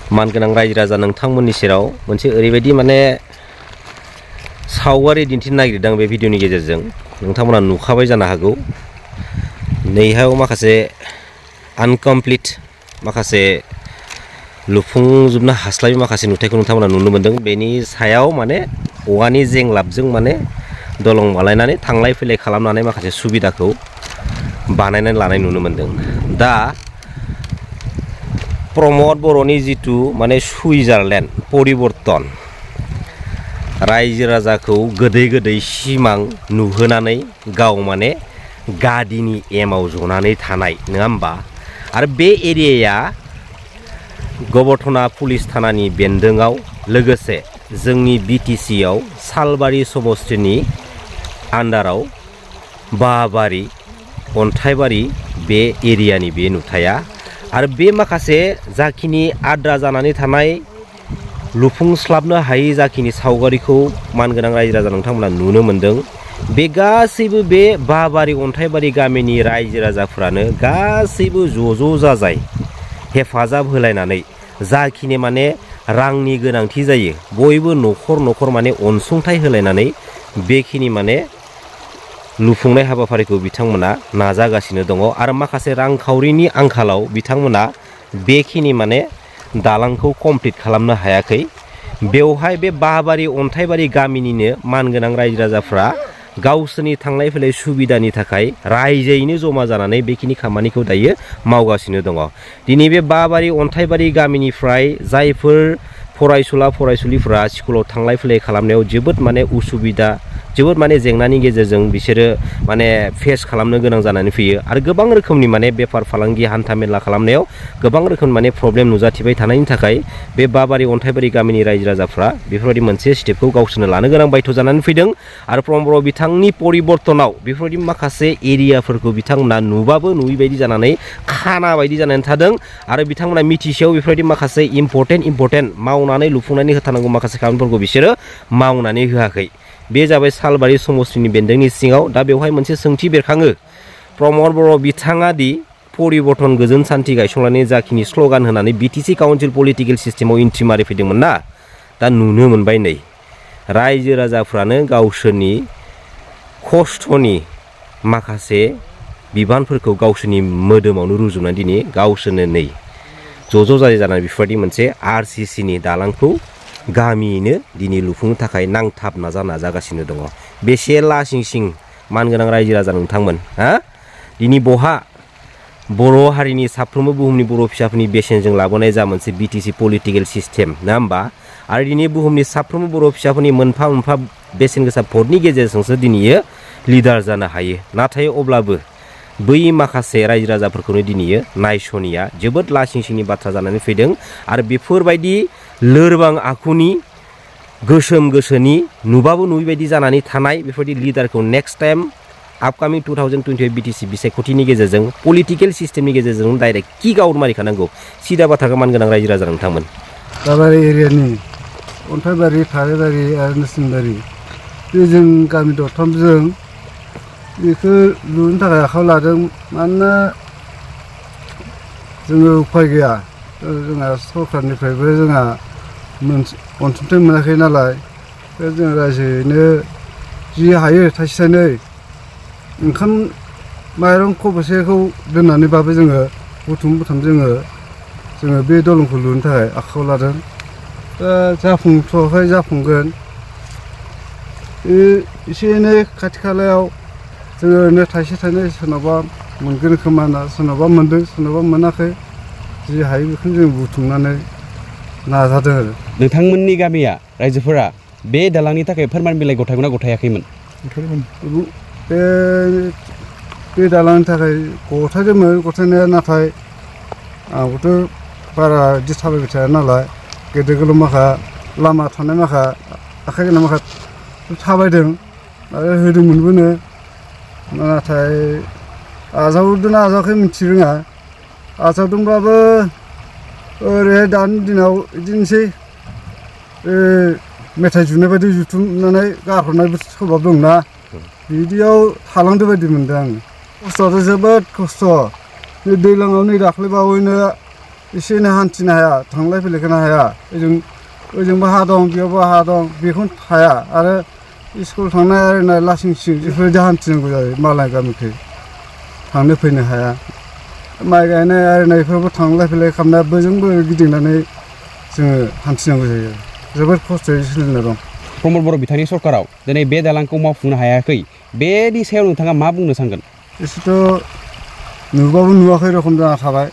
मानगोनां रायजो राजा नोंथांमोननि सेराव मोनसे ओरैबायदि माने सावगारि दिन्थिनो नागिरदों बे भिडिअनि गेजेरजों नोंथांमोना नुखाबाय जानो हागौ नैहाव माखासे आनकमप्लिट माखासे लुफुंजोबनो हास्लाबै माखासे नुथायखौ नोंथांमोना नुनो मोन्दों बेनि सायाव माने औवानि जेंलाबजों माने दलं बानायनानै थांलाय फैलाय खालामनानै माखासे सुबिदाखौ बानायनानै लानाय नुनो मोन्दों दा प्रमद बर'नि जिथु माने सुइजारलेण्ड परिबर्तन रायजो राजाखौ गोदै गोदै सिमां नुहोनानै गाव माने गादिनि एमाव जनानै थानाय नङा होमबा आरो बे एरियाया गबर्थना पुलिस थानानि बेन्दोङाव लोगोसे जोंनि बिटिसि आव सालबारि समस्तिनि आन्डाराव बाबारि अन्थाइबारि बे एरियानि बे नुथाया आरो बे माखासे जाखिनि आद्रा जानानै थानाय लुफुंस्लाबनो हायै जाखिनि सावगारिखौ मानगोनां रायजो राजा नोंथांमोना नुनो मोन्दों बे गासैबो बे बाबारि अन्थाइबारि गामिनि रायजो राजाफ्रानो गासैबो ज' जाजाय हेफाजाब होलायनानै जाखिनि माने रांनि गोनांथि जायो बयबो न'खर न'खर माने अनसुंथाइ होलायनानै बेखिनि माने लुफुंनाय हाबाफारिखौ बिथांमोना नाजागासिनो दङ आरो माखासे रांखावरिनि आंखालाव बिथांमोना बेखिनि माने दालांखौ कमप्लिट खालामनो हायाखै बेवहाय बे बाबारि अन्थाइबारि गामिनिनो मानगोनां रायजो राजाफ्रा गावसोरनि थांलाय फैलाय सुबिदानि थाखाय रायजोयैनो जमा जानानै बेखिनि खामानिखौ दायो मावगासिनो दङ दिनै बे बाबारि अन्थाइबारि गामिनिफ्राय जायफोर फरायसुला फरायसुलिफ्रा स्कुलाव थांलाय फैलाय खालामनायाव जोबोद माने उसुबिदा जोबोद माने जेंनानि गेजेरजों बिसोरो माने फेस खालामनो गोनां जानानै फैयो आरो गोबां रोखोमनि माने बेफार फालांगि हान्था मेला खालामनायाव गोबां रोखोमनि माने प्रब्लेम नुजाथिबाय थानायनि थाखाय बे बाबारि अन्थाइबारि गामिनि रायजो राजाफ्रा बेफोरबायदि मोनसे स्टेपखौ गावसोरनो लानो गोनां बायथ' जानानै फैदों आरो प्रमद बर' बिथांनि परिबर्तनाव बेफोरबायदि माखासे एरियाफोरखौ बिथांमोना नुबाबो नुयै बायदि जानानै खाना बायदि जानानै थादों आरो बिथांमोना मिथिसेयाव बेफोरबायदि माखासे इम्परटेन्ट मावनानै लुफुंनानै होथारनांगौ माखासे खामानिफोरखौ बिसोरो मावनानै होआखै बे जाबाय सालबारि समस्तिनि बेन्दोंनि सिङाव दा बेवहाय मोनसे सोंथि बेरखाङो प्रमद बर' बिथाङा दि परिबर्तन गोजोन सान्थि गायसंनानै जाखिनि स्ल'गान होनानै बिटिसि काउन्सिल पलिटिकेल सिस्टेमाव एन्ट्रि मारिफैदोंमोन ना दा नुनो मोनबाय नै रायजो राजाफ्रानो गावसोरनि खस्थ'नि माखासे बिबानफोरखौ गावसोरनि मोदोमावनो रुजुनानै दिनै गावसोरनो नै ज' जाय जानानै बेफोरबायदि मोनसे आरसिसिनि दालांखौ गामियैनो दिनै लुफुंनो थाखाय नांथाब नाजागासिनो दङ बेसे लासिं मानगोनां रायजो राजा नोंथांमोन हा दिनै बहा बर' हारिनि साफ्रोमबो बुहुमनि बर' फिसाफोरनि बेसेनजों लाबोनाय जा मोनसे बिटिसि पलिटिकेल सिस्टेम नङा होमबा आरो दिनै बुहुमनि साफ्रोमबो बर' फिसाफोरनि मोनफा मोनफा बेसेन गोसा भटनि गेजेरजोंसो दिनैयो लिडार जानो हायो नाथाय अब्लाबो बै माखासे रायजो राजाफोरखौनो दिनैयो नायस'निया जोबोद लासिंसिंनि बाथ्रा जानानै फैदों आरो बेफोरबायदि लोरबां आखुनि गोसोम गोसोनि नुबाबो नुयैबायदि जानानै थानाय बेफोरबायदि लिडारखौ नेक्स्ट टाइम आपकामिं 2028 बिटिसि बिसायख'थिनि गेजेरजों पलिटिकेल सिस्टेमनि गेजेरजों डाइरेक्ट किक आउट मारिखानांगौ सिदा बाथ्राखौ मानगोनां रायजो राजा नोंथांमोन बाबारि एरियानि अन्थाइबारि थाराइबारि आरो नोरसिंबारि बे जों गामि दरथामजों बेखौ लुनो थाखाय आखायाव लादों मानोना जोङो उफाय गैया जोंहा सरकारनिफ्रायबो जोंहा अनसुंथाइ मोनाखै नालाय जों रायजोयैनो जि हायो थाइसे थाइनै ओंखाम माइरं खबसेखौ दोननानैबाबो जोङो बुथुम जोङो बे दलंखौ लुनो थाखाय आखायाव लादों दा जाफुंथ'वाखै जाफुंगोन एसे एनै खाथि खालायाव जोङो ओरैनो थाइसे थाइनै सोरनावबा मोनगोन खोमा होनना सोरनावबा मोनदों सोरनावबा मोनाखै जि हायो बेखौनो जों बुथुमनानै नाजादों आरो नोंथांमोननि गामिया रायजोफोरा बे दालांनि थाखाय फोरमान बिलाइ गथायगोना गथायाखैमोन बे दालांनि थाखाय गथायदोंमोन गथायनाया नाथाय आंबोथ' बारा बिदि थाबायबाय थाया नालाय गेदेर गोलाव माखा लामा थानाय माखा आखाइ गोनां माखा थाबायदों आरो होदोंमोनबोनो नाथाय आजावदोंना आजावाखै मिथि रोङा आजावदोंब्लाबो ओरैहाय दानि दिनाव बिदिनोसै मेथाइ जुनाय बायदि जुथुमनानै गारहरनायबो सोरबा दंना बिदियाव थालांदो बायदि मोनदों आं खस्थ'आथ' जोबोद खस्थ' दैज्लाङाव नै दाख्लैबावैनो एसे एनै हान्थिनो हाया थांलाय फैलायखौनो हाया ओजोंबो हा दं बेयावबो हा दं बेखौनो हाया आरो स्कुल थांनाय आरिनाय लासिं सिं बेफोरबायदि हान्थिनांगौ जायो मालाय गामिखै थांनो फैनो हाया माइ गायनाय आरिनायफ्रावबो थांलाय फैलाय खालामना बोजोंबो गिदिंनानै जोङो हान्थिनांगौ जायो जोबोद खस्थ'यै सोलिना दं प्रमद बर' बिथांनि सरकाराव दिनै बे दालांखौ मावफुंनो हायाखै बेनि सायाव नोंथाङा मा बुंनो सानगोन एसेथ' नुबाबो नुवाखै रखम जाना थाबाय